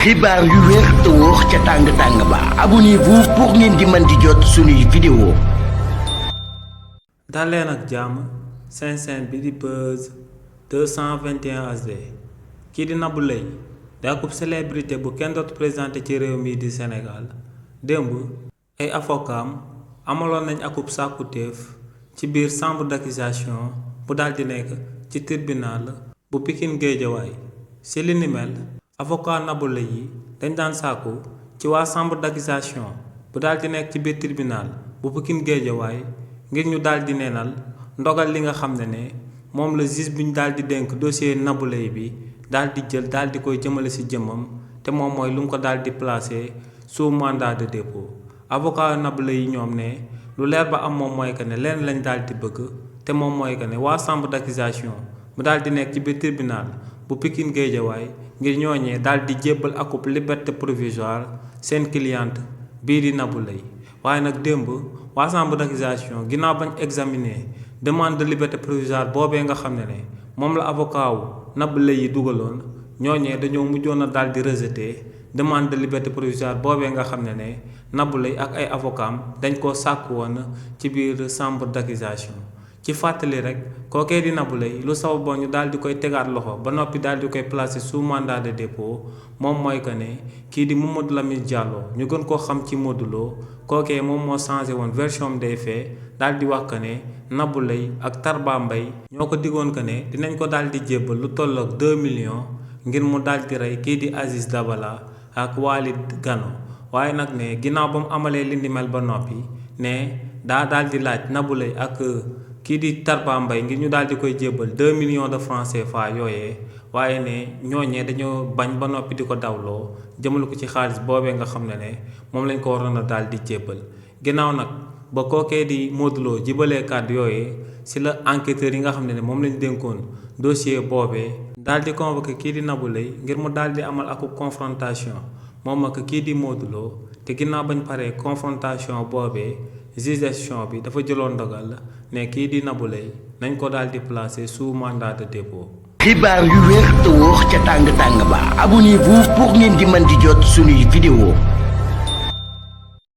xibaar yu wér te wóor ca tàng ba abonnez-vous pour ngeen di mën di jot suñuy vidéo. daleen ak jàmm seen bi di Buzz 221 HD kii di Nabou Leye di akub célébrité bu kenn dootu présenté ci réew mi di Sénégal démb ay avocaam amaloon nañ akub sàkkuteef ci biir chambre d'accusation bu daldi nekk ci tribunal bu Pikine Guédiawaye ci li ni mel avocat Nabou Leye yi dañ daan sàkku ci waa chambre d'accusation bu daldi nekk ci biir tribunal bu Pikine Guédiawaye ngir ñu daldi neenal ndogal li nga xam ne moom la juge bi ñu daldi dénk dossier Nabou Leye bi daldi jël daldi koy jëmale ci jëmmam te moom mooy lu mu ko daldi placé sous mandat de dépôt avocat Nabou Leye yi ñoom ne lu leer ba am moom mooy que ne leen lañ daldi bëgg te moom mooy que ne waa chambre d'accusation mu daldi nekk ci biir tribunal bu Pikine Guédiawaye ngir ñooñee daldi jébbal akub liberté provisoire seen cliente bii di Nabou Leye waaye nag démb waa chambre d'accusation ginnaaw bañ examiner demande de liberté provisoire boobee nga xam ne moom la avocat wu Nabou Leye yi dugaloon ñooñee dañoo mujjoon a daldi rejeter demande de liberté provisoire boobee nga xam ne Nabou Leye ak ay avocaam dañ koo sàkk woon ci biir chambre d'accusation ci fàttali rek kookee di Nabou Leye lu sababoo ñu daal di koy tegaat loxo ba noppi daal di koy placer sous mandat de dépôt moom mooy que ne kii di Mamadou Lamine Diallo ñu gën koo xam ci Modou Lo kookee moom moo changé woon version des faits daal di wax que ne Nabou Leye ak Tarba Mbaye ñoo ko diggoon que ne dinañ ko daal di jébbal lu tolloog 2 millions ngir mu daal di rey kii di Aziz Dabala ak Walid Gano waaye nag ne ginnaaw ba mu amalee li ni mel ba noppi ne daa daal di laaj Nabou Leye ak kii di Tarba Mbaye ngir ñu daal di koy jébbal 2 millions de francs CFA yooyee waaye ne ñooñee dañoo bañ ba noppi di ko dawloo jëmale ko ci xaalis boobee nga xam ne moom lañ ko waroon a daal di jébbal ginnaaw nag ba kookee di Modou Lo jibalee kàddu yooyee ci la enquêteurs yi nga xam ne moom lañ dénkoon dossier boobee daal di convoqué kii di Nabou Leye ngir mu daal di amal ak confrontation moom ak kii di Modou Lo te ginnaaw bañ paree confrontation boobee justice bi dafa jëloon ndogal ne kii di Nabou Leye nañ ko daal di placer sous mandat de dépôt. xibaar yu wér te wóor ca tàng ba abonnez-vous pour ngeen di mën di jot suñuy vidéo.